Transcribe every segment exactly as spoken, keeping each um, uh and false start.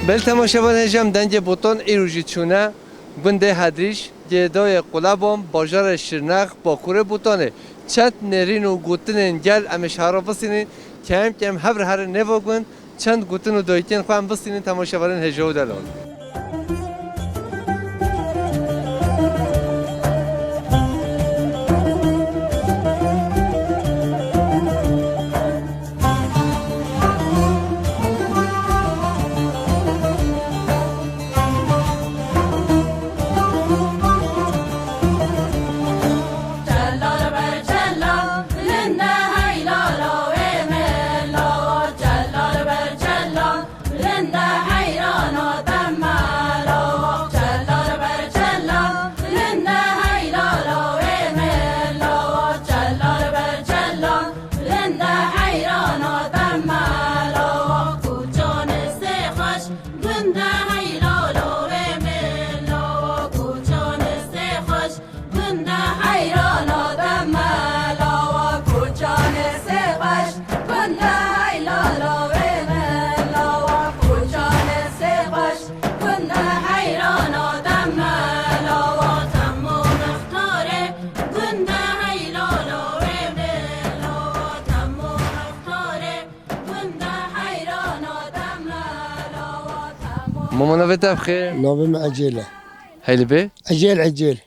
Belê temaşevan hêja em dengê Botan îro jî çûne gundê Hedrîş, girêdayê Qulebam, bajarê Şirnex, bakurê Botanê. Çend nêrîn û gotinên gel em ê ji hev re bistînin, kêm kêm hev re herin nêva gund, çend gotin û dayikên xwe em bistînin temaşevanên hêja û delal. Linde heyrana te mala, koçanê sê xweş, gunda heylala wê mela, koçanê sê xweş, gunda heyrana te mala, koçanê sê xweş, gunda heylala wê mela, koçanê sê xweş. Gunda heyrana te mela, temo mixtarê, gunda heylala wê mela, temo mixtarê, gunda heyrana te mela, temo. Mama, navê te bi xêr? Navê min Ecêl e. Hey li bê? Ecêl, Ecêl.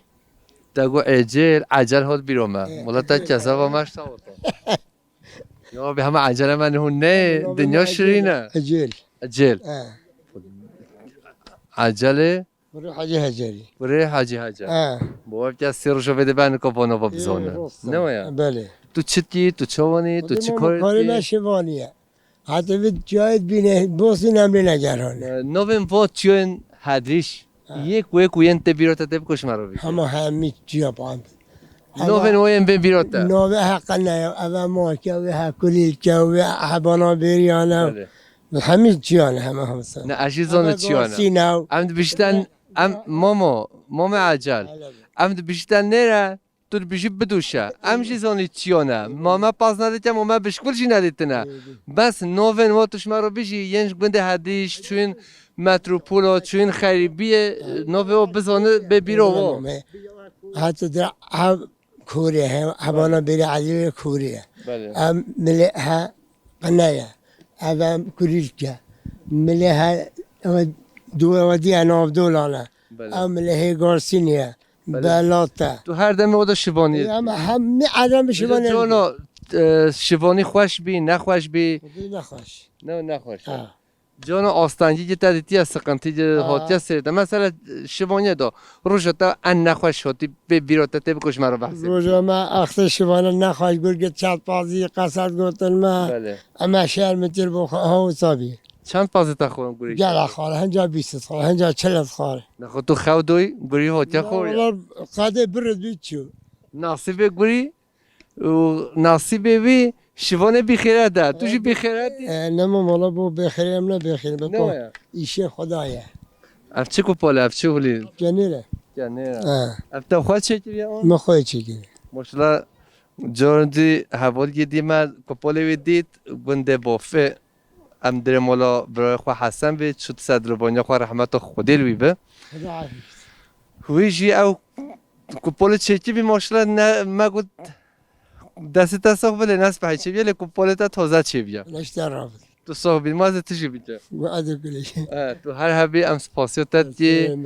Te got Ecêl, Ecel hat bîra me. He, wela te Ecêl. Kesava me ji te hate. Ya bi hema Ecel me hûn ne, dinya şirîn e. Ecêl. Ecêl. He. Ecelê? Kurê Hacî Hecerî. Kurê Hacî Hecer. He. Bo ev kes sê roja vê de ben ko bona va bizone. He, rost e. Ne o ya? Belê. Tu çi dikî, tu çawanî, tu çi kar dikî? Karê me şivanî ye. Heta vê cayê bîne, bosî nemrê negerane. Navên va çiyên Hedrîş. Ha. Yek wek û yên te bîra te tê biko ji me re bî. Hema hemî çiya pand. Navên o yên bên bîra te. Navê heqe ne ya, eve Maka, wê Hekulîlke, wê Hebana Bêriyane. Belê. Hemî çiyane, heme hemse. Ne, ez jî zane çiyane. Eve Garsîne. Em dibişten, em, Momo, Momo Ecel. Hele. Em dibişten nêre, tu dibijî bidûşe. Em jî zanî çiyane. Ma me pas nedîte, ma me bişkul jî nedîtine. Bes navên wa tu ji me re bijî, yên ji gundê Hedîş, çûyîn Metropola, çûyîn Xerîbiyê, navê wa bizane bê bîra wa. Heta de ev Kûrê he, hebana bêrê Elî Kûrê ye. Belê. Em milê he Qine ye. Ev em Kurîlk e. Milê he, ew duwe wediye navdolan e. Belê. Ew milê hê Garsînî ye. Belê. Belat e. Tu her demê oda şivanî. Em hemî adam şivanî. Cano, e, şivanî xweş bî, nexweş bî? Xwedî nexweş. Ne, nexweş. Ha. Cano, astengî te dîtiye, siqintî hatiye serê te. Mesela şivaniyê de roja te en nexweş hatî bê bîra te tê biko ji me re behsê. Roja me axtê şivane nexweş got, çend pazî qesed gotin me. Belê. Eme şerm tir bo xwe, ha wisa bî. Çend pazî te xwarin gurî? Gela xwar, hinca bîst xwar, hinca çil xwar. Nexwe tu xew doy gurî hatiye xwar ya? Wala qadê bir dû çû. Nasîbê gurî û nasîbê wî şivanê bîxêret e. Tu jî bîxêret î. E, nema mala bo bêxêrê em ne bêxêrê, be ko îşê Xwedayê. Ev çi kupol e, ev çi hulî? Kenêre. Kenêre. Ha. Ev te xwe çêkiriye an? Me xwe çêkiriye. Maşallah, carên dî hevalgê dî me kupolê wî dît, gundê Bofê. Em dirê mala birayê xwe Hesen bê, çû di ser dilobaniya xwe, rehmeta Xwedê li wî be. Xweda afî. Wî jî ew kupolê çêkî bî, maşallah, ne, me got, destê te sax be lê ne spehî çêbîye, lê kupolê te taze çêbîye. Leş te rabit. Tu sax bî, ma ez ê tu jî bike. Gu ez ê kulê. E, tu her hebî, em spasiya te dikî.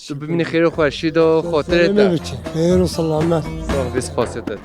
Tu bimînî xêr û xweşî de û xatirê te. Xêr û selamet. Sax bî, spasiya te.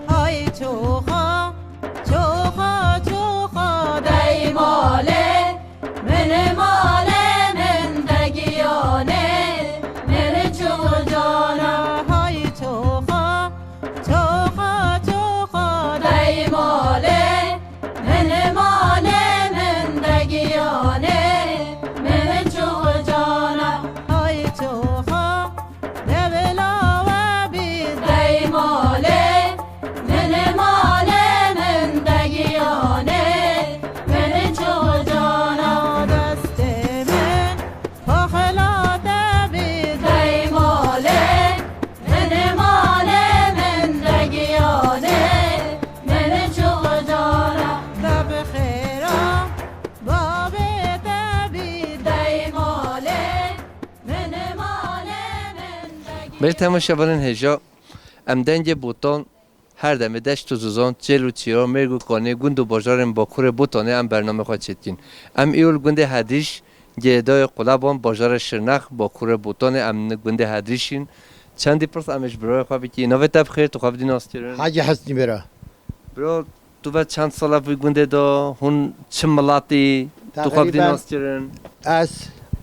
Hay çoxa, çoxa. Belê temaşevanên hêja, em dengê Botan her demê deşt û zozan, çêl û çiya, mêrg û kanê, gund û bajarên Bakurê Botanê em bername xwe çêdikîn. Em îro li gundê Hedîş, girêdayê Quleban, bajarê Şirnex, Bakurê Botanê em li gundê Hedîşîn. Çendî pirs em ê ji birayê xwe bikî. Navê te bi xêr, tu xwe bidî naskirin? Hacî Hesnî bira. Bira, tu ve çend sal e vî gundê de, hûn çi miletî, tu xwe bidî Teqrîben naskirin? Ez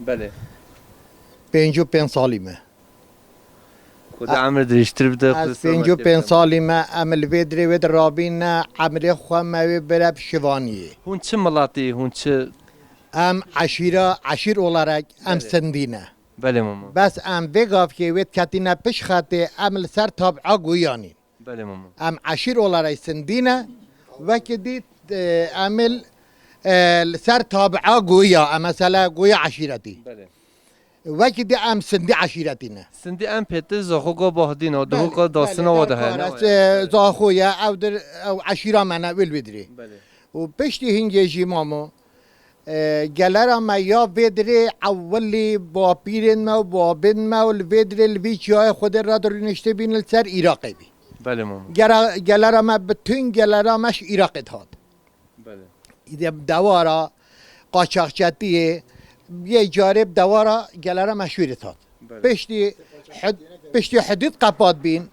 Belê. Pêncî û pênc salî me. Xuda emir dirêjtir bide, Ez Xuda pêncî û pênc salî me, em li vê dirê wê de rabîne, emrê xwe me wê bire bi şivaniyê. Hûn çi miletî, hûn çi? Em eşîra, eşîr olarak em Belê. Sindî ne. Belê mama. Bes em vê gavkê wê diketîne pişt xetê, em li ser tabia goyanîn. Belê mama. Em eşîr olarak Sindî ne, wekî dî, e, em ê, e, li ser tabia goya, e, mesela goya eşîretî. Belê. Wekî dî em Sindî eşîretî ne. Sindî em pêtir Zaxoka Bahdîn o, Belê, duhoka Dasina belê, wa de hene. Derkar e, Zaxo ye, ew dir, ew eşîra me ne, wê li wê dirê. Belê. Û piştî hingê jî mamo, e, gelera me ya vê dirê ewilî bapîrên me û babên me û li vê dirê li vî çiyayê Xwedê re dirûniştî bîn li ser Iraqê bî. Belê mamo. Gera-, gelera me, bütün gelera me ji Iraqê dihat. Belê. Îdî dewara qaçaxçetiyê, yê carê bi dewara gelera me şûrê dihat. Belê. Piştî hud-, piştî hudûd qepat bîn,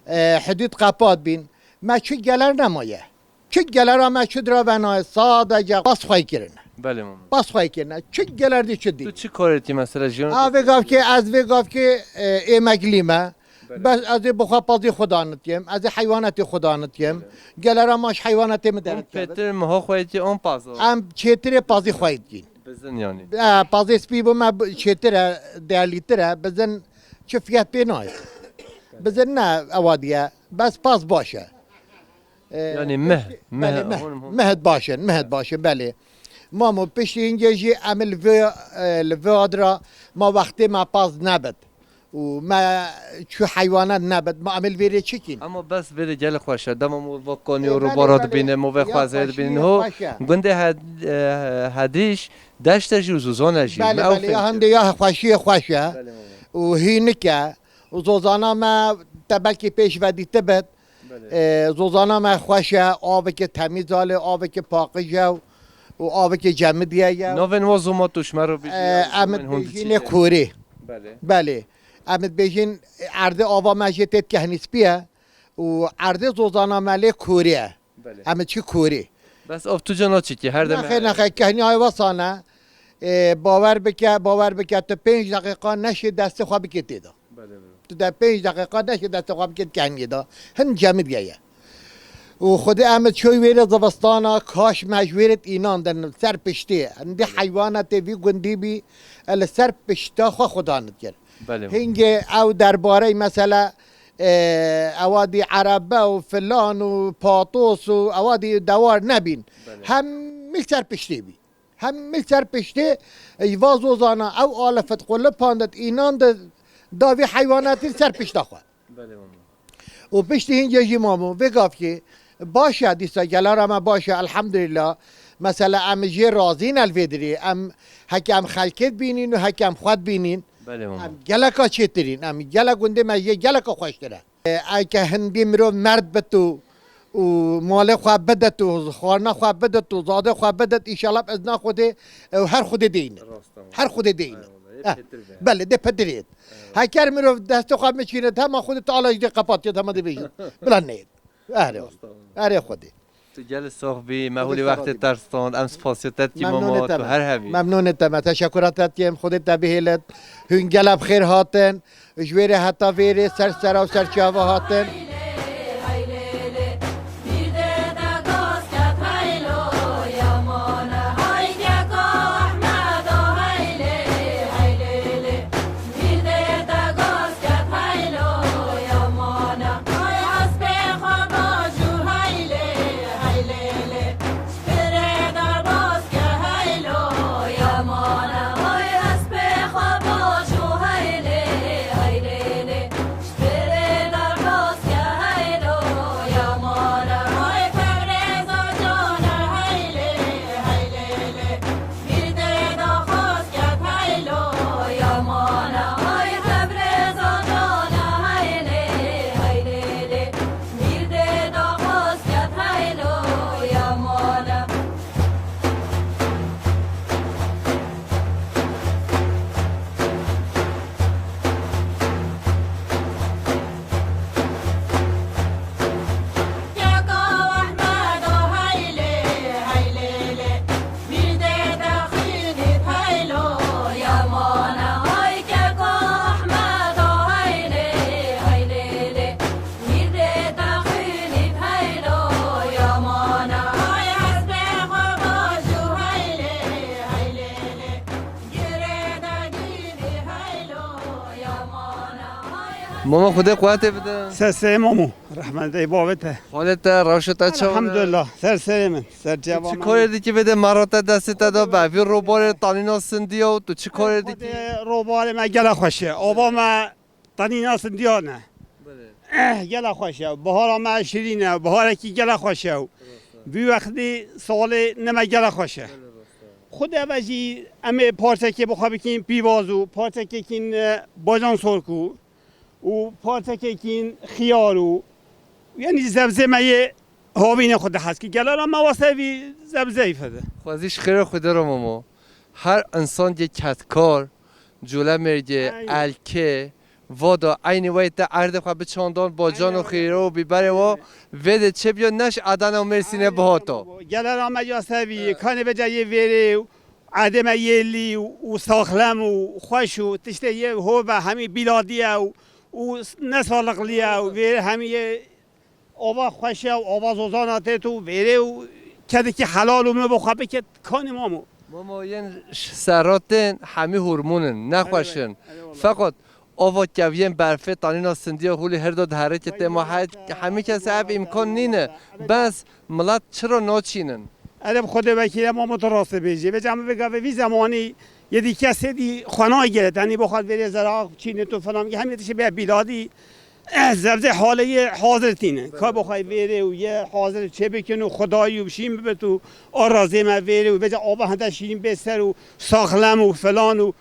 e, hudûd qepat bîn, me çi geler nemaye. Çi gelera me çi dira venayê, sadece pas xwey kirine. Belê mama. Pas xwey kirine. Çi geler dî çi dî. Tu çi karê tî mesela jiyan? A vê gavkê, ez vê gavkê, e, êmeklî me. Belê. Bes ez ê bi xwe pazî xwe danitiyêm, ez ê heywanatê xwe danitiyêm. Belê. Gelera me ji heywanatê min Hûn dernetiyê. Pêtir miha xwe yê on pazo. Em çêtirê pazî xwe yê dikîn. Bizin yanî. E, pazê spî bo me bi-, çêtir e, değerlîtir e, bizin çi fiyat pê nayê. Bizin ne ewa diye, bes pas baş e. E, Yanî mih, piştî, mih, belê, mih, hûn, hûn. Mih baş in, mih baş in, belê. Mamo, piştî hingê jî em li vê, e, li vê adra ma wextê me paz nebit. Û me çû heywanat nebit, ma em li vê rê çi kîn? Ama bes vê de gelek xweş e. Dema me va kanî û Ê, rûbara belê, dibîne, me vê ya xwezê xweşî dibîne. Ho, xweş e. Gundê Hed-, e, Hedîş, deşt e jî û zozan e jî. Belê, Me ew belê, ya fêm hindê kir. Ya xweşiyê xweş e. Belê, mama. Û hînik e. Û zozana me te belkî pêş ve dîtibit. Belê. E, zozana me xweş e, aveke temîz ale, aveke paqij e û aveke cemidiye ye. Navên wa zoma tu ji me re bêjî, E, ew em zomên hûn dibêjînê diçîne. Korê. Belê. Belê. Em dibêjin erdê ava me jê tê kehnî spî ye û erdê zozana me lê korê ye. Belê. Em çi korê. Bes av tu cana çikî, her dem Nexê, nexê, kehnî ay wesane. E, bawer bike, bawer bike, tu pênc deqîqa neşê destê xwe bike tê de. Belê, belê. Tu de pênc deqîqa neşê destê xwe bike kehniyê de. Hin cemidye ye. Û Xwedê em çûy wê re zivistana, kaş me ji wê re înandin ser piştê. Hindê Belê. Heywanatê vî gundî bî, e, li ser pişta xwe xudan dikir. Belê. Hingê ew derbarey mesela, e, ewa dî erebe û filan û patos û ewa dî dewar nebîn. Belê. Hemî ser piştê bî. Hemî ser piştê, e, va zozana ew alifit xwe lipandit, înan di davî heywanatî ser pişta xwe. Belê mama. Û piştî hingê jî mamo, vê gavkê baş e, dîsa gelara me baş e, elhamdulillah. Mesela em jê razî ne li vê dirê, em heke em xelkê dibînîn û heke em xwe dibînîn. Belê mama. Em geleka çêtirîn, em gelek gundê me jê geleka xweştir e. E, eke hindî mirov merd bit û, û malê xwe bidit û xwarina xwe bidit û zadê xwe bidit, înşallah bi izna Xwedê, e, her Xwedê deyne. Rast e. Her Xwedê deyne. Eyvallah, yê Eh, pêtir be. Belê, dê pêtir yêt. Eyvallah. Heker mirov destê xwe miçîne, hema Xwedê Teala jî dê qepatiyêt, hema dê bêjin. Bila neyêt. Erê. Rast e. Erê Xwedê. Tu gelê sax bî, me Xwedê holî sağ wextê bî. Tersand, em spasiyê te dikî Memnûnê mama, te tu me. Her hebî. Memnûnê te me, teşekkura te dikêm, Xwedê te bihêlit. Hûn gelek bi xêr hatin, ji wê rê heta vê rê ser sera û ser çava hatin. Mama, Xwedê quwetê bide. Ser serê mamo. Rehmetê bavê te. Xalê te, rewşê te çawa ne? Elhamdulillah. Ser serê min. Ser çava. Tu çi karê dikî vê de, mera te destê te de be? Vî robarê tanîna sindiya û tu çi karê dikî? Xwedê robarê me gela xweş e. Ava me tanîna sindiya ne. Belê. Eh, gela xweş e. Bahara me şirîn e. Baharekî gela xweş e. Vî wextî salê ne me gela xweş e. Xwedê ve jî em ê parçekê bi xwe bikîn pîvaz û parçekê kîn, e, bacan sorkû û parçekê kîn xiyar û, yanî zebzê me yê havînê xwe dihes ki. Gela ra me wase vî zebzeyî fide. Xwezî ji xêra Xwedê re mamo. Her însan yê kedkar, colemêrgê, Aynen. elkê, vada eynî weyî te erdê xwe biçandan, bacan û Aynen. xîre û bîberê wa, Aynen. vê de çêbiya ne ji Adana û Mêrsînê Aynen. bihata. Gela ra me ya sevî, Evet. kanê veca yê vêrê û erdê me yê lî û, û saxlem û xweş û tiştê yê hov e, hemî bîladiye û, û ne saliqliye û vêrê hemî yê ava xweş e û ava zozana têt û vêrê û kedikî helal û min bo xwe bike kanê mamo. Mamo, yên ş-, serra tên hemî hormon in, nexweş in. Erê, erê, wala. Feqat ava keviyên berfê tanîna sindiya hûlî her da diherike tê ma he-, hemî kes ev îmkan nîne. Bes milet çira naçînin? Erê bi Xwedê wekîle mamo tu rastî bêjî. Vêca min vê gavê vî zemanî yê dî kesê dî xwe nayê gere. Tenî bo xwe vêrê zera çînê tu filan. Hemî tiştê bê bîladî. Eh, zevzê halê yê hazir tîne. Ka bo xwe vêrê û yê hazir çê bikin û xwedayî û şîn bibit û a razê me vêrê û vêca ava hende şîrîn bê ser û saxlem û filan û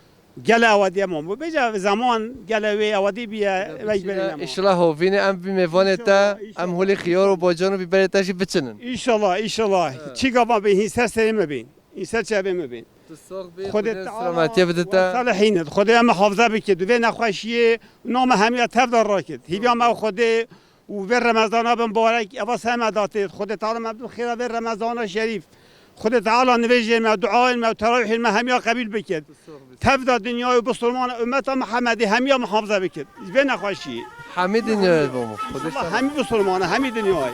gele ewa diye mamo. Vêca zeman gele wê ewa dî biye, vek berê ne. Înşallah hovînê em vî mêvanê te, Înşallah, înşallah. em holê xiyar û bacan û bîberê te jî biçinin. Înşallah, înşallah. Evet. Çi gava bê hîn ser serê me bê. Îser çavê me bên. Tu sax bî, Xwedê Xwedê Teala selametiyê bide te. Salihîn, Xwedê em muhafaza bike. Di vê nexweşiyê name hemiya tev de rakit. Hîviya me Xwedê û vê Remezana bin barek, eva seme datê. Xwedê Teala me bi xêra vê Remezana şerîf. Xwedê Teala nivêjê me, duayên me û terawîhên me hemiya qebîl bikit. Tev de dinyayê û bisilmana ummeta Mihemedê hemiya muhafaza bikit. Ji vê nexweşiyê. Hemî dinyayê bo min. Xwedê Allah selamet. Hemî bisilmana, hemî dinyayê.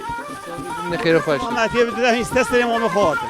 Xwedê xêr û xweşî. Selametiyê bide, hîn stesirê mamê xwe hatin.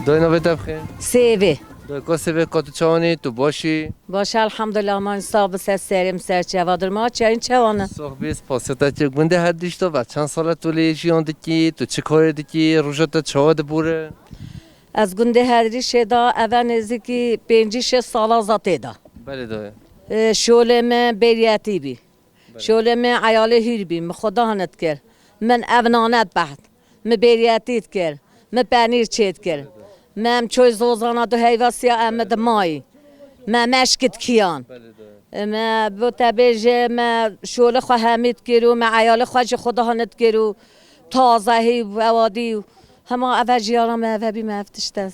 Dayê, navê te bi xêr? Sêvê. Dayê, ka sêvê, ka tu çawanî, tu baş î? Baş, elhamdulillah, man sax bi ser serê min ser çava dir. Ma çayın çawan e? Sax bî, spasiya te çi. Gundê Hedrîş de ve çend sala tu lê jiyan dikî, tu çi karê dikî, roja te çawa dibûre? Ez gundê Hedrîşê de eve nêzîkî pêncî şeş sala zatê de. Belê dayê. E, şolê min bêriyetî bî. Belê. Şolê min eyalê hîr bî, min xwe dahinet kir. Min ev nane dibehd. Mi bêriyetî dikir, mi penîr çê dikir. Me em çoy zozana du heyva siya em mi dimayî. Me meşk dikiyan. Me bo te bêje me şolê xwe hemî dikir û me eyalê xwe ji xwe dahan dikir û tazehî û ewadî û hema eve jiyana me eve bî me ev tişt e.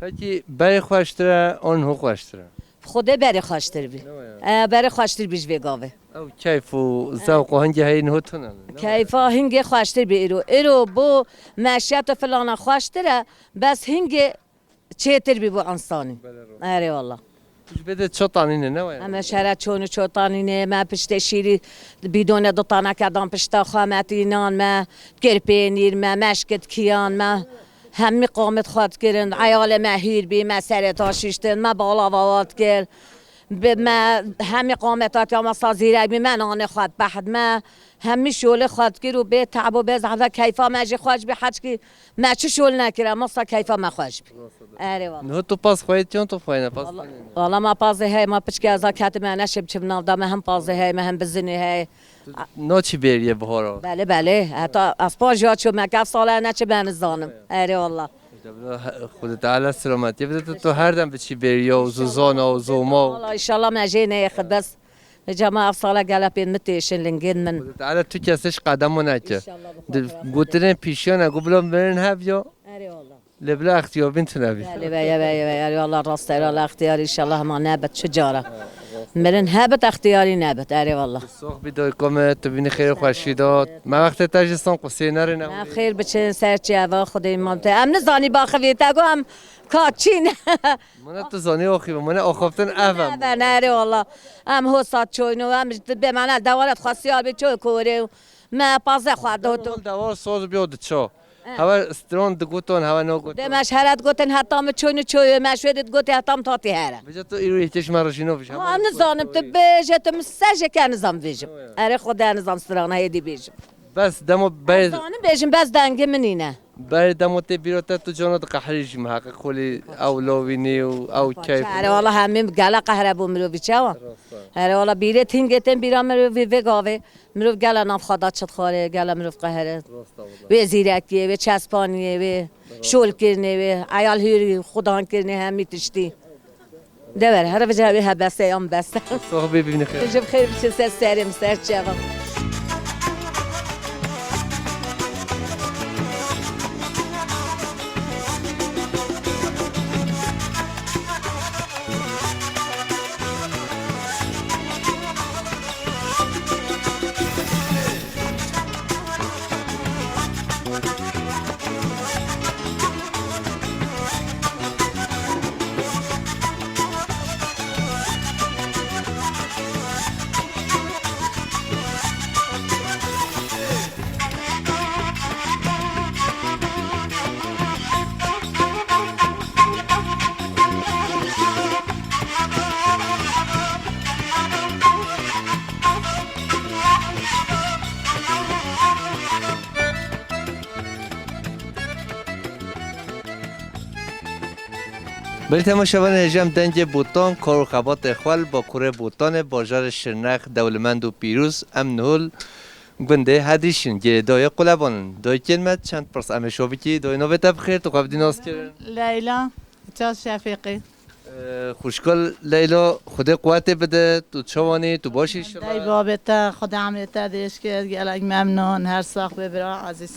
Pekî berê xweştir e an hû xweştir e? Xwedê berê xweştir bî. E, berê xweştir bî ji vê gavê. Ew keyf û zewq û hingê heyî niho tune ne? Keyfa hingê xweştir bî îro. Îro bo meşiyet û filana xweştir e, bes hingê çêtir bî bo insanî. Erê wala. Tu ji bê de ço tanîne ne waya? Em şere çon û ço tanîne, me piştê şîrî bîdone du taneke dan pişta xwe, me tînan, me kir pênîr, me meşkit kiyan, me hemî qamet xwe dikirin, eyalê me hîr bî, me serê ta şiştin, me balava wa dikir. Bi me hemî qameta tiya masa zîrek bî, me nanê xwe dibehd, me hemî şolê xwe dikir û bê te'b û bê zehmet keyfa me jî xweş bî, heçkî me çi şol nekire, masa keyfa me xweş bî. Erê wala. Niho tu paz xweyê tiyon tu xweyne paz Wala, tenê ne? Wala ma pazê hey, ma piçkê eza ketime neşê biçim nav da, me hem pazê hey, me hem bizinê hey. Tu naçî bêriye bihara? Belê, belê. Heta ez panc ya çû, me kef sale neçi ben nizanim. Erê wala. Xwedê Teala selametiyê bide tu, tu her dem biçî bêriya û zozana û zoma û. Wala inşallah me jê neyê xibis. Vêca me ev sale gele pê min têşin lingên min. Xwedê Teala tu kesê ji qedemo neke. İnşallah bu Di Xwedê razı gotinên pîşiya ne, gu bila mirin hev ya. Erê wala. Lê bila extiyar bîn tune bî. Belê, belê, belê, belê. Erê wala rast er, wala extiyar inşallah ma nebit çi cara. Mirin hebit extiyarî nebit. Erê wala. Sox bî dayika me, tu bînî xêr û xweşî de. Me wextê te jî son qusê nerê ne. Me xêr biçin ser çi eva Xwedê mam te. Em nizanî baxivê te gu em ka çîn. Mine tu zanî axî, mine axaftin ev em. Ev em, erê wala. Em ho saat çoyno, em ji bê mene dewalet xwestiyar bî çoy korê. Me paze xwe doto. Dewar soz biyo diço. He. Hewe stron digoton, hewe no goton. Demeş heret gotin heta mi çûnî çoyê me şwê dit gotî heta mi tatî here. Vêca tu îro îhtiyacê me re jî no vêj. Ha, nizanim tu bêje, tu min se jê ke nizam vêjim. Yo, yo. Erê Xwedê nizam strana hêdî bêjim. Bes demo Ez ber, zanim bêjim, bes dengê min îne. Ber demo tê bîro te tu cana diqehirî jî miheqeq holî ew lovînî û ew keyf. Erê wala hemî gele qehre bû mirovî çawa. Rast e. Erê wala bîrê tingê tên bîra mirovî vê gavê. Mirov gele nav xwe da çi dixware, gele mirov qehire. Rast e wala. Wê zîrekiyê, wê çespaniyê, wê şolkirinê, wê eyal hûrî xudankirinê hemî tiştî. Dever, here vêca wê hebeste yan beste. Sox bê bibîne xêr. Tu jî bi xêr biçe ser serê min ser çeva. Belê temaşevanên hêja em dengê Botan, kar û xebatê xwe li Bakurê Botanê, bajarê Şirnex, dewlemend û pîroz, em niho li gundê Hedrîş in, girêdayê Quleban in. Dayikên me çend pirs em ê şo bikî. Dayê navê te bi xêr, tu xwe bidî nas kirin? Leyla, Çaş Şefîqî. Ee, xwişka Leyla, Xwedê quwetê bide, tu çawanî, tu baş î inşallah? Dey babê te, Xwedê emrê te dirêj kir, gelek memnûn, her sax be bira ezîz.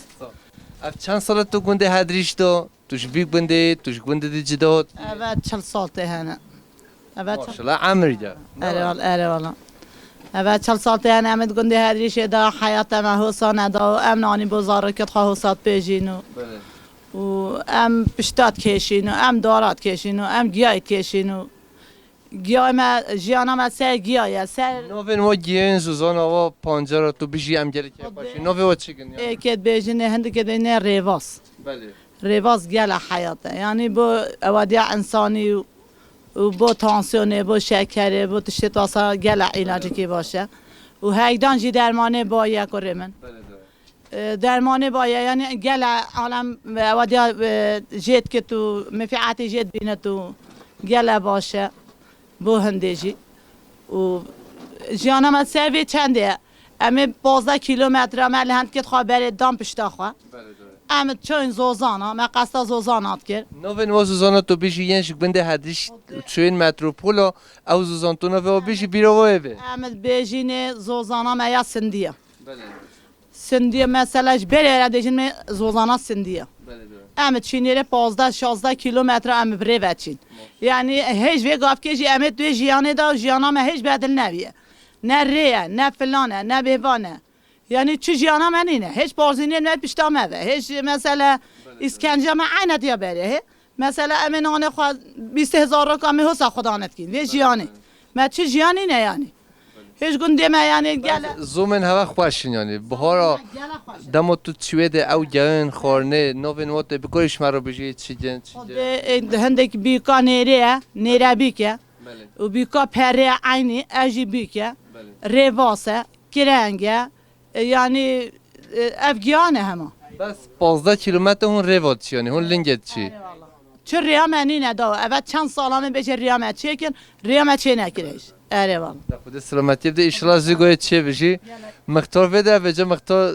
Ev çend sal e tu gundê Hedrîş de, tu ji vî gundê, tu ji gundê dî cida hat? Eve çil sal tê hene. Eve çil Maşallah, emir de. Erê wala, erê wala. Eve çil sal tê hene, em ê di gundê Hedrîşê de heyata me hosa neda û em nanî bo zarokê xwe hosa dipêjîn û Belê. Û em pişta dikêşîn û em dara dikêşîn û em giyayê dikêşîn û giyayê me, jiyana me ser giya ye, ser Navên wa giyayên zozana wa pancara tu bijî em gelekî xweşî. Navê wa çi gin yani? Êkê dibêjin ê, hindikê dibêjin ê rêvas. Belê. Rêvas gele heyat e. Yani bo ewadiya insanî û, û bo tansiyonê, bo şekerê, bo tiştê tasa gele îlacekî baş e. Û heydan jî dermanê ba ye kurê min. Belê, belê. E, dermanê ba ye, yani gele alem, e, wadiya, e, jêt kit û menfîetê jêt bînit û gele baş e bo hindê jî. Û jiyana me ser vê çendê ye. Em ê pazdeh kîlometre me li hendikê xwe berê dan pişta xwe. Belê, belê. Em çoyên zozana, me qesta zozana dikir. Navên wa zozana tu bijî yên ji gundê Hedrîş çoyên metropola, ew zozan tu navê wa bijî bîra wa ê be? Em dibêjînê zozana me ya Sindiye. Belê. Sindiye mesela ji berê re dêjin me zozana Sindiye. Belê, belê. Em çînê re pazdeh şazdeh kîlometre em bi rê ve çîn. Yanî hêj vê gavkê jî em ê tu vê jiyanê de û jiyana me hêj bedil neviye. Ne rê ye, ne filan e, ne bêvan e. Yanî çi jiyana me nîne. Hêj parzînê me pişta me ve. Hêj mesela îskenca me eyne diya berê. He? Mesela em ê nanê xwe bîst hezar roka me hosa xwe danê dikîn. Vê jiyanê. Me çi jiyan nîne yanî. Hêj gundê me yanî gele. Zomên heve xweş in yanî. Bihara dema tu çiwê de ew gewên xwarnê, navên wan tê bikarî ji me re bijî çi cin, çi cin. Xwedê, e, hindek bîka nêrê ye, nêre bîk e. Belê. Û bîka perê ye eynî, ev jî bîk e. Belê. Rêvas e, kireng e. E, yanî, e, ev giyan e hema. Bes pazdeh kîlometre hûn rêva diçî yanî, hûn lingê diçî. Çi rêya me nîne da, eve çend sala me bêje rêya me çêkin, rêya me çê nekire hîç. Erê valla. Da Xwedê selametiyê bide, înşallah zî goyê çê bijî. Mixtar vê de, vêce mixtar,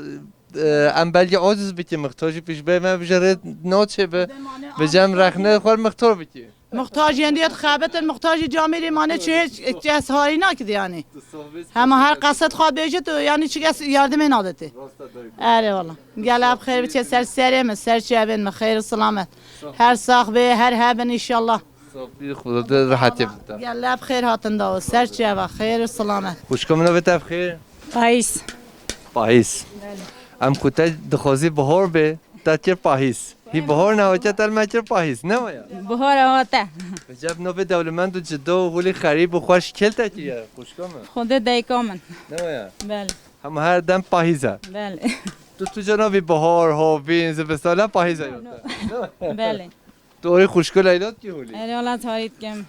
e, em belkî aciz bikî, mixtar jî pişt bê me bije rê naçê bi. Vêce em rexne xwar mixtar bikî. Muxtaciyên diye dixebitin, muxtacî camêrê mane çi hêç kes harî nakidi yanî. Hema her qeset xwe bêjit û yanî çi kes yardimê naditi. Erê valla. Gel ev xêr biçe ser serê min, ser çevên min, xêr û selamet. Her sax bê, her hebin înşallah. Safî Xuda de rehetê bide. Gel ev xêr hatin da û ser çeva, xêr û selamet. Xwişka min, navê te ev xêr? Payîz. Pahîz. Belê. Em ku te dixwazî bihar bê, te kir pahîz. Hî bihar nehatiye, te li me kir pahîz. Ne waya? Bihar hate. Eceb navê dewlemend û cida û holî xerîb û xweş kêl te kiriye, xwişka min. Xwedê dayika min. Ne waya? Belê. Hema her dem pahîz e. Belê. Tu, tu ca navî bihar, havîn, zivistan, ne pahîz e ya te. Belê. Tu orî xwişko Leyla dikî holî? Erê, wela tarî dikim.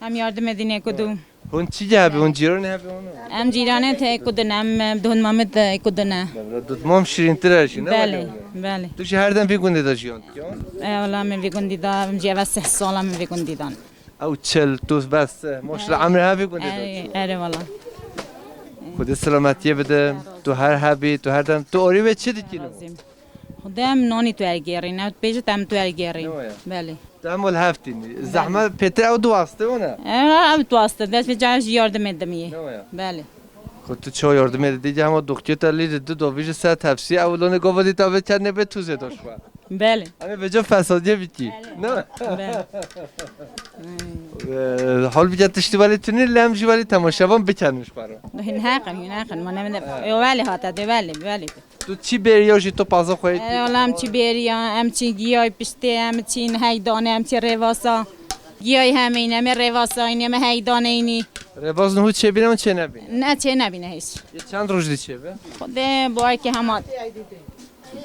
Em yardim edîn êk û du. Hûn çi hebî? Hûn cîranê hebî hûn? Em cîranê te êk û du ne, em, em, dotmamê te êk û du ne. Dotmam şirîntir e jî, ne? Belê, wele? Belê. Tu jî her dem vî gundê de jiyan dikî? E, wela em vî gundî de, em jî eve sih sala em vî gundî de. Ew çil, tu bes, maşallah, emrê hevî gundê de. Erê, erê wela. Xwedê selametiyê bide. Tu her hebî, tu her dem, tu orî wê çi dikî? Razîm. Xwedê em nanî tu ergêrîn, ew dibêjit em tu ergêrîn. Ne waya? Belê. Tu em li hev tînî. Belê. Zehmet pêtir ew du waste wana? Ew, ew du waste, dest vê cayê jî yardim edimî. Ne waya? Belê. Ku tu çawa yardim edî, dî hema doxtê te lî di du dovî ji ser tepsî, ew lonê gova dî te vê çend nebe tu zê doşwa. Belê. Em ê vêca fesadiyê bikî. Belê. Ne? Belê. Ee, hal bike tiştî welê tunî, lem jî welê temaşevan bikenin ji xwe re. Hin heqin, hin heqin. Ma ne, ne, e, welê hate de, belê, belê. Tu çi bêriya jî tu paza xwe yê? E, wala em çi bêriya, em çi giyay piştê, em çi heydane, em çi rêvasa. Giyay hemîn, em ê rêvasa, em ê heydaneyînî. Rêvas niho çêbîne û çênebîne? Ne, çênebîne hîç. Yê çend roj dî çêbe? Xwedê barkê hema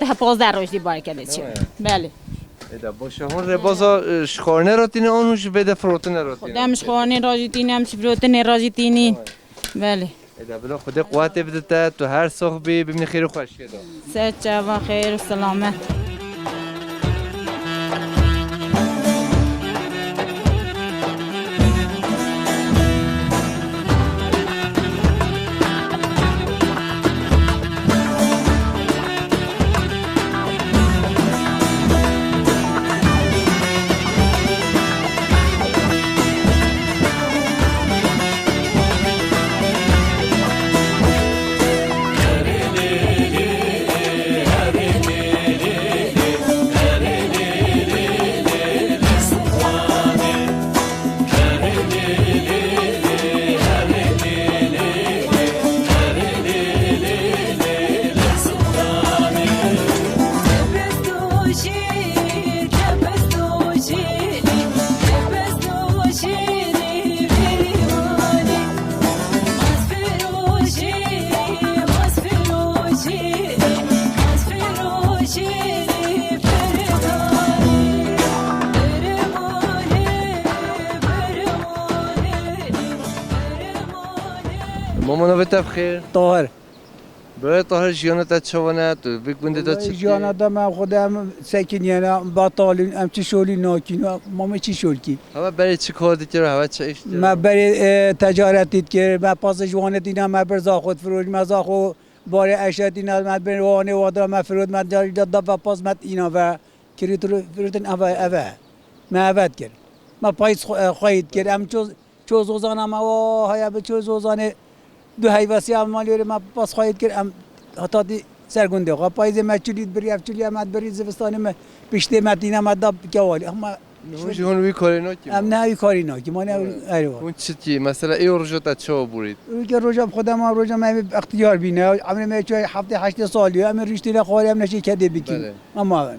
deh pazdeh roj dî barke de çêbe. Belê. Êda, boşa hûn rêbaza, e, ji xwarinê re tîne, an hûn ji vê de firotine re tîne? Xwedê em ji xwarinê re jî tîne, em ji firotine re jî tînî. Belê. Êda bila Xwedê quwetê bide te, tu her sax bî, bimînî xêr û xweşiyê de. Ser çava xêr û selamet. Mama, navê te bi xêr? Tahir. Birayê Tahir, jiyana te çawa ne? Tu vî gundê de çi dikî? Jiyana de me xwe de em sekiniyene, betal in, em çi şolî nakîn, mama çi şolkî? Heve berê çi kar dikir, heve çi iş dikir? Me berê, e, tecaretî dikir, me pazê ji wane dîna me bir zaxo difiroj, me zaxo barê eşe dîna me bir wane wadira me firot, me carî de da ve paz me îna ve. Kirî tu firotin eve, eve. Me eve dikir. Me payîz xwe, e, xweyî dikir. Em ço, ço zozana me, o haya bi ço zozanê du heyvasiya me lêrê me pas xweyî dikir. Em heta dî Ser gundê xwe. Payîzê me çilî dibirî, ev çilî em dibirî, zivistanê me piştê me tîne me da kewalî. Ama Hûn jî hûn wî karê nakî? Em ne wî karî nakî, ma ne Evet. erê wa. Hûn çi dikî? Mesela ê roja te çawa borît? Ülke roja xwe dema roja me extiyar bîne. Emrê me çay heftê heştê salî. Em riştî le xwarê em neşê kedê bikin. Belê. Ama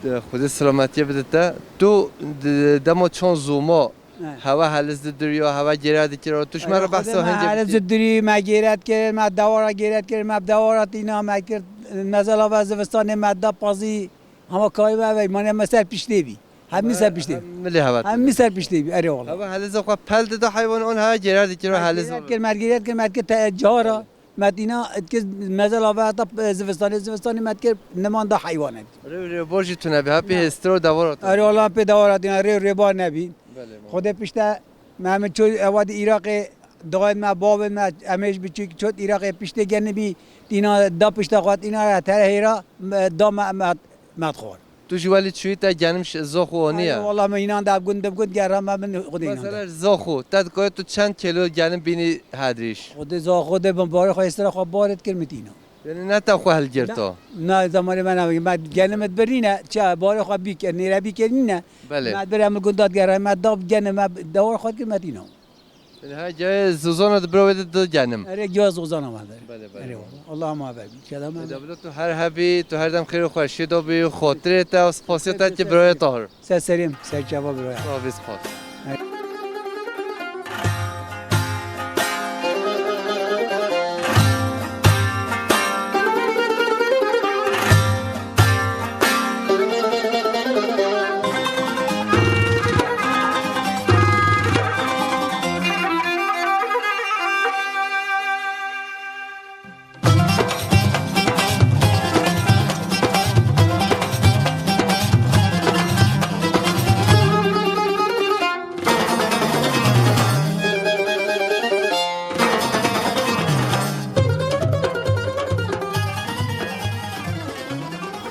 De Xwedê selametiyê bide te. Tu de-, dema çand zoma He. Hewa heliz didiriya, hewa gêre dikira. Tu ji me re behsa hingê Heliz bikî. Didiri, me gêret kir, me dewara gêret kir, me dewara tîna me kir. Mezela ve zivistanê me da pazî. Hema kayî me ve, mane me ser piştê bî. Hemî ser piştê bî. Hemî lê hewa Hemî ser piştê bî, erê wala. Hewa heliz xwe pel dida heywan on hewa gêre dikira heliz. Gêret kir, me gêret kir, me kir te cara. Medîna, etkê mezela ve heta, e, zivistanê, zivistanê me etkê neman da heywanet. Rê, rê, bor jî tune be, ha pê Hêstir û dewar ot. Erê, wala pê dewar hatîne, rê, rêba nebî. Belê, ma. Xwedê pişte, me, me ço, ewa di Iraqê, dayên me, bavên me, em ê ji biçûk çot Iraqê piştê genibî, tîna da pişta xwe, tîna ya tere hêra, me, da me, me, me xwar. Tu jî welî çûyî te genim ş-, zox û onî ye. Ay, wala me înan de gund bi gund gera me min Xwedê înan de. Mesela ji zox û, te dikare tu çend kêlo genim bînî hedrîş? Xwedê zox, Xwedê bin barê xwe êstira xwe barê dikir min tîna. Yanî ne te xwe hilgirto? Na, na, zamanê me ne, me genim et birîne, çi barê xwe bîke, nêre bîke nîne. Belê. Me bire min gunda digere, me da genim, me dewar xwe dikir me tîna. Yanî ha gayê zozana di bira wê de du genim. Erê, giya zozana me de. Belê, belê. Erê wala. Allah ma ver. Keda me. Eda bila tu her hebî, tu her dem xêr û xweşiyê de bî, xotirê te û spasiya te ki birayê Tahir. Ser serê min, ser çava biraya. Sağ ol, spas.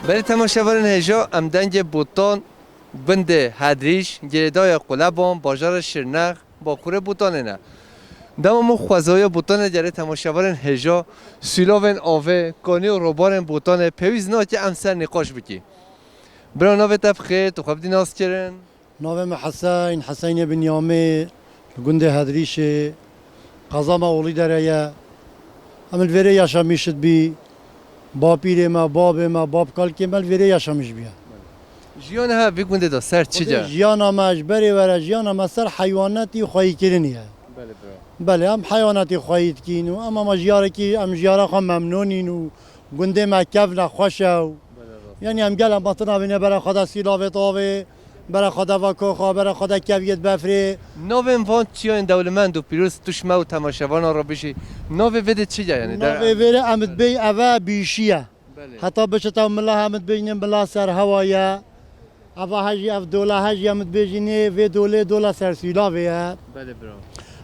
Belê temaşevanên hêja, em dengê Botan, gundê Hedrîş, girêdayê Qulebon, bajarê Şirnex, Bakurê Botanê ne. Dema min xwezaya Botanê gelê temaşevanên hêja, sûlavên avê, kanî û robarên Botanê pêwîst nake em ser nîqaş bikî. Bira navê te bi xêr, tu xwe bidî nas kirin? Navê min Heseyn, Heseynê Binyamê, li gundê Hedrîşê, qeza me Olîdere ye. Em li vêrê yaşamîş dibî. Bapîrê me, babê me, babkalkê me li vêrê yaşamîş bîye. Jiyana he vî gundê de ser çi Xwedê ce? Jiyana me ji berê were, jiyana me ser heywanatî xweyîkirinî ye. Belê, bira. Belê, em heywanatî xweyî dikîn û em ama jiyarekî, em jiyara xwe memnûn în û gundê me kevn e, xweş e û Belê, rast. Yanî em gel em batina bîne bera xwe de sîlavê tavê, bera xwe de va koxa, bera xwe de keviyê befrê. Navên van çiyayên dewlemend û pîroz tu ji me û temaşevana re bijî. Navê vê de çi ye yanî? Navê vê de em dibêj eve bîşî ye. Belê. Heta biçite mila em dibêjin mila ser hewa ye. Eva hejî ev dola hejî em dibêjin vê dolê dola ser sûlavê ye. Belê bira.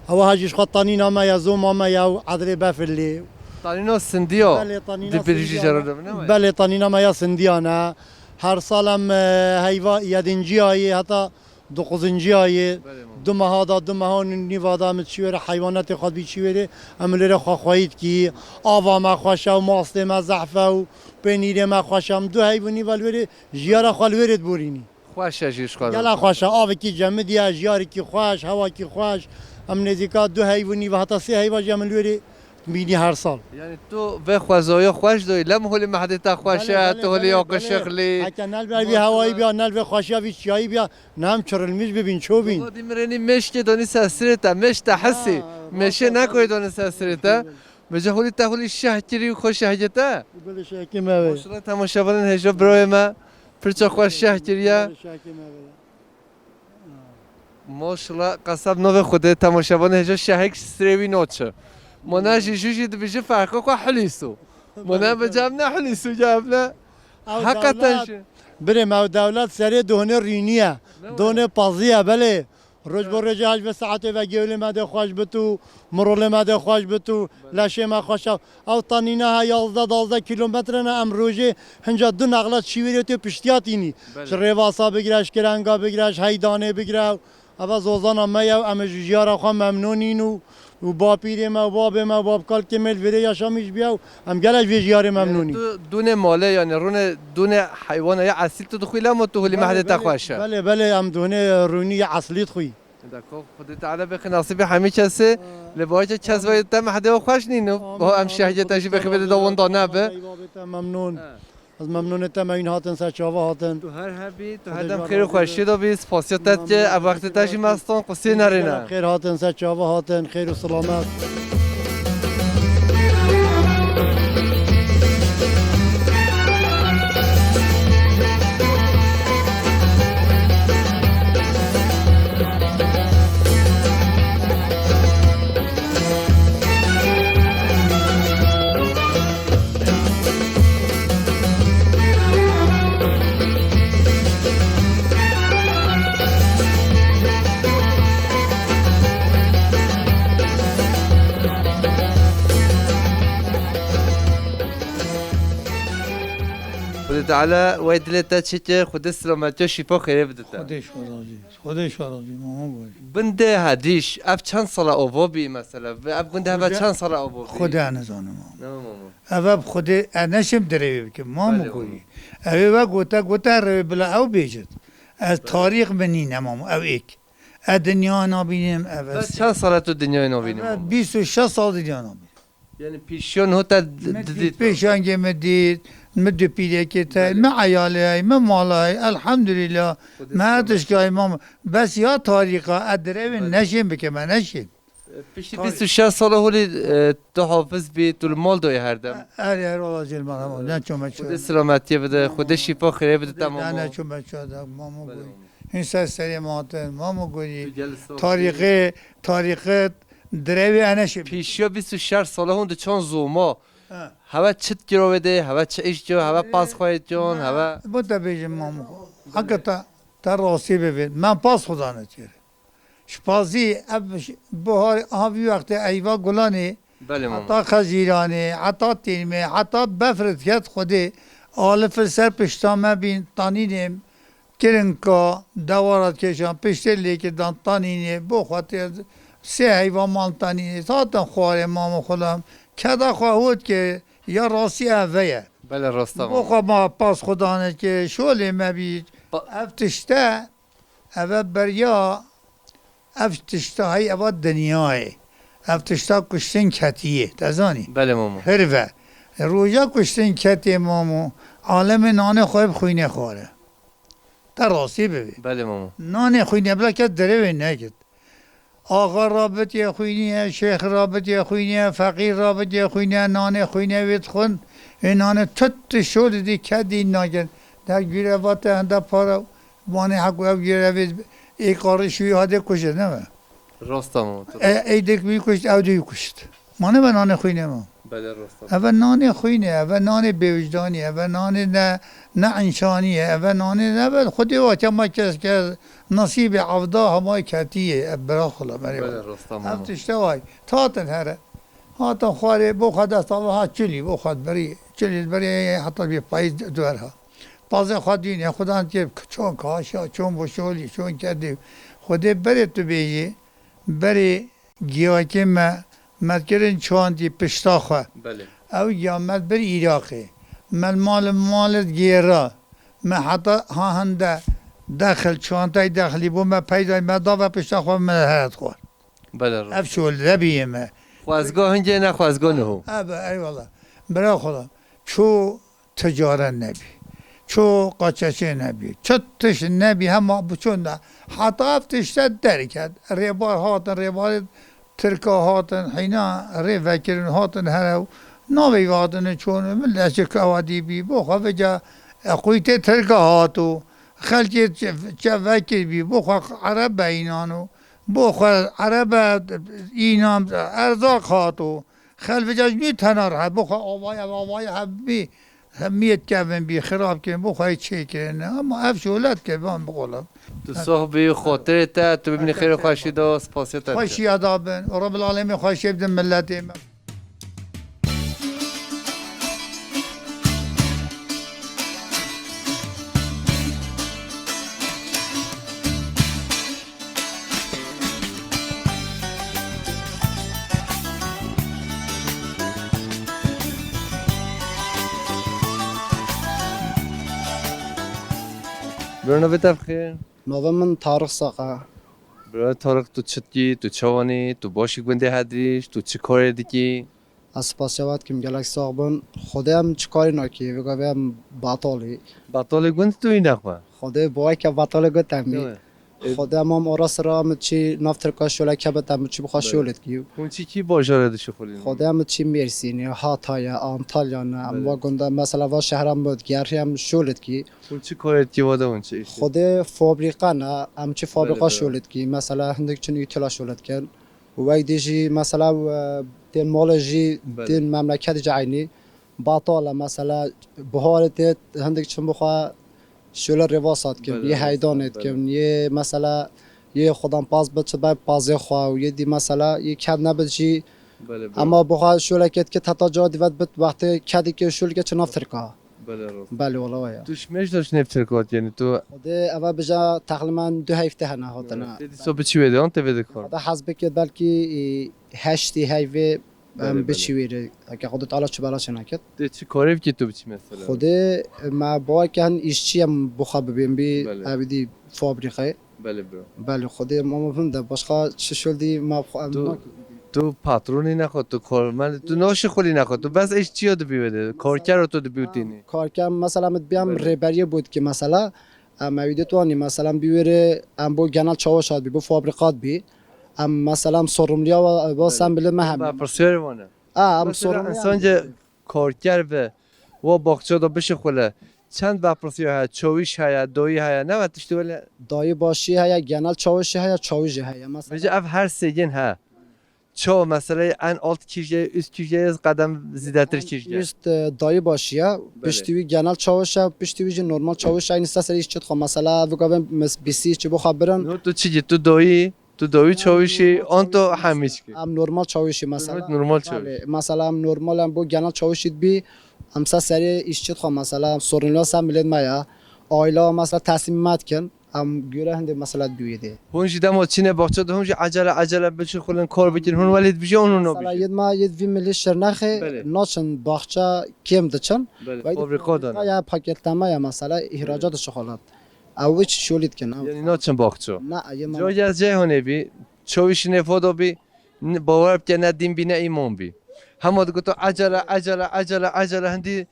Ewa hejî ji xwe tanîna me ye, zoma me ye û edrê befir lê. Tanîna sindiya. Belê, tanîna Di birî jî sindiya jara ne. Dibine mi? Belê, tanîna me ya sindiya ne. Her sal em, e, heyva yedinciyayê heta doxuzinciyayê. Belê, mam. Du meha da, du meha û nîva da em çi wêre heywanatê xwe dibî çi wêre, em li wêre xwe xweyî dikî. Ava me xweş e û mastê me zehf e û pênîrê me xweş e. Em du heyv û nîva li wêrê jiyara xwe li wêrê diborînî. Xweş e jî ji xwe re. Gela xweş e, avekî cemidî ye, jiyarekî xweş, hewakî xweş. Em nêzîka du heyv û nîva heta sê heyva jî em li wêrê bînî her sal. Yanî tu vê xwezaya xweş doyî, lem holê mehdê te xweş e, tu holê yakişiqlî. Heke nel ber vî hewayî biya, nel vê xweşiya vî çiyayî biya, nem çirilmîş bibîn, ço bîn. Wala dî min rênî mêşkê donî ser sirê te, mêş te hisî. Mêşê nekoyê donî ser sirê te. Vêca holî te holî şeh kirî û xwe şeh gete. Gulê şehkê me ve. Maşallah temaşevanên hêja birayê me. Pirça xwe şeh kiriye. Gulê şehkê me ve. Maşallah qeseb navê Xwedê temaşevanê hêja şehek sirê wî naçe. Mona jî jû jî dibêje ferqa xwe hulîso. Mona bi cem ne hulîso cem ne. Heqeten jî. Birê me ew dewlet serê donê rîniye. Donê paziye belê. Roj bo rojê hej ve saetê ve gewlê me de xweş bit û mirolê me de xweş bit û leşê me xweş e. Ew tanîna he yazdeh dazdeh kîlometre ne em rojê hinca du nexla çî wêrê tê piştiya tînî. Belê. Ji Rêvasa bigire, ji Kirenga bigire, ji Heydanê bigire. Eva zozana me ye û em ji jiyara xwe memnûn în û, û bapîrê me û babê me û babkalkê me li vêrê yaşamîş bûye û em gelek ji vê jiyarê memnûn în. Tu dûnê malê, yanî rûnê dûnê heywana ya eslî tu dixwî lema tu holî mehdê te xweş e? Belê, belê, em dûnê rûnî ya eslî dixwî. D'accord. Xwedê Teala bêxe nasîbê hemî kesê. Lê baş e kes ve te mehdê xweş nîno. Bo em şehcê te jî bêxe vê de winda nebe. Eyvallah, te memnûn. Ez memnûnê te me hîn hatin ser çava hatin. Tu her hebî, tu her dem xêr û xweşiyê de bî, spasiya te dike, ev wextê te jî me stan qusê nerêne. Xêr hatin ser çava hatin, xêr û silamet. Xwedê Teala wey dilê te çike, Xwedê silametiya şîfa xêrê bide te. Xwedê şo razî. Xwedê şo razî, mama gorî. Bindê hedîş, ev çend sala ova bî mesela? Ve ev gund heve çend sala ova bî? Xwedê ez nizanim, mama. Ne, mama. Ev, ev Xwedê, ez neşim dirêvê bikim, mamo gorî. Ew ê ve gote, gote rewê bila ew bêjit. Ez tarîx min nîne, mamo, ew êk. Ez dinya nabînim, ev ez. Çend sala tu dinyayê nabînî, mamo? Bîst û şeş sal dinya nabînim. Yani pêşiya niha te didît? Pêşangê min dît, min du pîrekê te, min eyalê, min mala, elhamdülillah, min her tişkayê, mamo. Bes ya tarîxa, ez direvê neşên bikim, ez neşên. Piştî bîst û şeş sala holî, e, tu hafiz bî, tu li mal doyê her dem. Her yer ola jêl me, ne çome ço. Xwedê silametiyê bide, Xwedê şîfa xêrê bide te, mamo. Ne çome ço de, mamo gorî. Hîn ser serê me hatin, mamo gorî. Tarîxê, tarîxê direvê ez neşim. Pişiya bîst û şeş sala hûn diçan zoma. Heve çi dikir wê de, heve çi îş diyo, heve pas xwe diyon, heve. Bo te bêjim, mamo. Heke te, te rastî bivê. Me pas xwe dane kir. Ji pazî ev ş-, buharê, aha vî wextê eyva gulanê, heta xezîranê, heta tînmê, heta befr diket Xwedê, alif li ser pişta me bîn, tanînê, kirinka, dewara dikêşan, piştê lêkê dan tanînê, bo xwe tê sê heyva mal tanînê, hatin xwarê mamo xulam, keda xwe hût ke ya rastî ev ve ye. Belê, rasta. Bo xwe ma pas xwe dane ke şolê me bî, ev tişte Eve beriya ev tişta hey eva dinyayê. Ev tişta kuştin ketiyê. Te zanî? Belê mamo. Hirve. Roja kuştin ketê mamo. Alemê nanê xwe bi xwînê xware. Te rastî bivê. Belê mamo. Nanê xwînê bila kes derevê nekit. Axa rabitiye xwîniye, şêx rabitiye xwîniye, feqîr rabitiye xwîniye, nanê xwîniye wê dixwin. Ê nanê tut tu şo didî kedî nakin. Der gure vate hende para. Vanê hek ev yere vê ê qarî şûyî hadê kuje, ne be? Rast e, mama, tu. E, ey dek wî kuşt, ew dî wî kuşt. Mane be nanê xwînê ma. Belê, rast e. Eve nanê xwînê, eve nanê bêwijdanî, eve nanê ne, ne însanî ye, eve nanê ne be Xwedê wa ke ma kes, kes nasîbê evda hema ketî ye, ev bira xwe la merê. Belê, rast e, mama. Ev tişte way. Tatin here. Hatin xwarê bo xwe dest ava ha çilî, bo xwe berî, çilî berî heta bir payîz duwer ha. Pazê xwe dînê, xudan tê çon kaşa, çon boşolî, çon kedî. Xwedê berê tu bêjî, berê giyakê me, me kirin çandî pişta xwe. Belê. Ew giya me bir Iraqê. Me mal, mal gêra. Me heta ha hinde dexil, çantay dexilî bo me peyday, me dave pişta xwe, me heyet xwar. Belê, rast. Ev şol de bîye me. Xwezga hingê ne xwezga niho. Ebe, eyvallah. Bira xwe. Ço ticaret nebî. Ço qaçeçê nebî. Çi tişt nebî, hema biçûn de. Heta ev tişte derket. Rêbar hatin, rêbarê Tirka hatin, heyna rê vekirin, hatin here û navê hatin çûn, min leşik ewa dî bî. Bo xwe veca, e, qûytê Tirka hat û xelkê çe-, çe vekir bî. Bo xwe Ereb be înan û bo xwe Ereb be înan erzaq hat û xelk veca nî tenar he. Bo xwe avaya, avaya hebî. Hemiyê kevin bî, xirab kirin, bo xwe çêkirin. Ama ev şolet ke van bixolam. Tu soh bî, xotirê te, tu bimînî xêr û xweşî de, spasiya te dike. Xweşiya da bin. Û Rebbil Alemîn xweşiyê bidin milletê me. Bro, navê te bi xêr? Navê min Tarık Saka. Bro Tarık, tu çi dikî, tu çawanî, tu başî gundê Hedrîş, tu çi karê dikî? Ez spasiya we dikim, gelek sax bin. Xwedê em çi karî nakî, vê gavê em batalî. Batalê gund tu yî nexwe? Xwedê baweke batalê gund em yî. Xwedê em am ara sira em çî nav Tirka şole kebit em çî bixwe şole dikî. Hûn çi kî bajara dişixulînin? Xwedê em çî Mêrsînê, Hatayê, Antalya ne, em va gunda mesela va şehra me digerî em şole dikî. Hûn çi karê dikî wada hûn çi îşê? Xwedê fabrîka ne, em çi fabrîka şole dikî. Mesela hindik çin îtila şole dikin. Û wek dî jî mesela, e, tên malê jî tên memleketê jî eynî. Batal e mesela, biharê tê hindik çin bixwe şole rêvasa dikin, yê heydanê dikin, yê mesela yê xudan paz bi çi be pazê xwe û yê dî mesela yê ked nebit jî. Ema bixwe şolekê dikit heta cara dî ve dibit wextê kedikê şolekê çi nav Tirka. Belê, rast. Belê, wala waya. Tu ji mêj de ji nêv Tirka hatî, yanî tu? Xwedê eva bija teqlîmen du heyvtê hene hatine. Tê dîsa bi çi wê de, an tê vê de kar? Xwedê hez bike belkî, e, heştî heyvê em biçî wê re. Heke Xwedê Teala çi bela çêneket. Tê çi karê bikî tu biçî mesela? Xwedê, e, me baweke hin îşçî em bixwe bibên bî, evî dî fabrîqê. Belê bro. Belê, Xwedê mama bin de başqa çi şol dî ma xwe em Tu, nakî. Tu patronî nexwe, tu kormel, tu naşixulî nexwe, tu bes eş çiya dibî wede, karkero tu dibî û tînî. Karker mesela min dibî em rêberiyê bû dikî mesela. Em evî dê tuanî mesela em bî wêrê em bo genel çawiş hat bî, bo fabrîqat bî. Em mesela em sorumluya wa, wa sen bile me hem. Berpirsiyarê wane. A, em Mesela sorumluya. Însan ce karker be, wa baxça da bişixule. Çend berpirsiya heye, çawîş heye, dayî heye, ne ve tiştî wele? Dayî başî heye, genel çawişî heye, çawîş jî heye. Mesela Vêca ev her sêgên he. Çawa meseleyê en alt kîjeyê, üst kîjeyê qedem zîdetir kîjeyê? Üst, e, dayî başî ye. Belê. Piştî wî genel çawiş e, piştî wî jî normal çawiş e. Aynî ser serî îşçi dixwe. Mesela, vika ben mes-, bîsî îşçi bo xwe birin. No, tu çi gî? Tu dayî? Tu dawî çawişî, an tu hemî çikî? Em normal çawişî mesela. Normal çawiş. Belê, mesela em normal em bo genel çawişî dibî, em ser serê îşçi dixwe mesela, em sorunla ser millet me ya. Aile mesela teslîm me dikin, em göre hindê mesela duyê de. Hûn jî dema çine baxçe de hûn jî ecele ecele biçin xulin kar bikin, hûn welê dibijî an hûn Mesela nabijî. Yed ma yed vî milî şirnexê Belê. Naçin baxçe kêm diçin. Belê, Vay fabrika de ne? Ya paketleme ya mesela, ihracat şixulat. Ew hiç şolî dikin, ew. Yanî naçin baxço. Na, yê Ca mama. Yez cê hone bî, çawî şinê fodo bî, n-, bawer bike ne din bî ne îman bî. Hema digoto ecele, ecele, ecele, ecele, hindî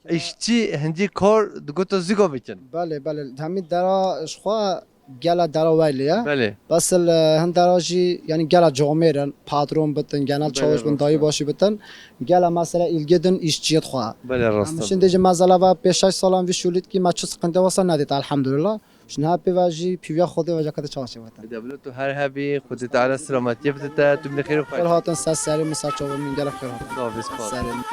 îşçî, hindî kar digoto zigo bikin. Belê, belê. Hemî dera ji xwe gela dera weylê ye. Belê. Bes li hin dera jî, yanî gela camêr in, patron bitin, genel Belê, çawiş bin, rast dayî e. Başî bitin. Gela mesela îlgê din îşçiyê xwe. Belê, rast Em e. Şimdi jî mezela ve pêş şeş salan vî şûlîtkî me çi sıkıntı wasa nedît, elhamdülillah. Ji niha pê ve jî pîviya Xwedê ve jekete çawa çêwete. Dewlet tu her hebî, Xwedê Teala selametiyê bide te, tu min xêr û xweş. Xêr hatin ser serê min, ser çavê min, gelek xêr hatin. Sağ ol, spas. Serê min.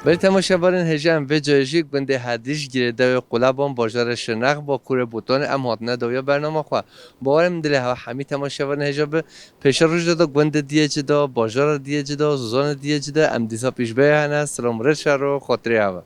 Belê temaşevanên hêja em vê cayê jî gundê Hedîş, girêdewê Quleban, bajarê Şirnex, bakurê Botanê em hatine dawiya bernama xwe. Bawerê min dilê hewa hemî temaşevanên hêja bi. Pêşeroj de gundê diyê ci de, bajara diyê ci de, zozanê diyê ci de em dîsa pêşbeyê hene. Silam, rêz, şer û xatirê hewa.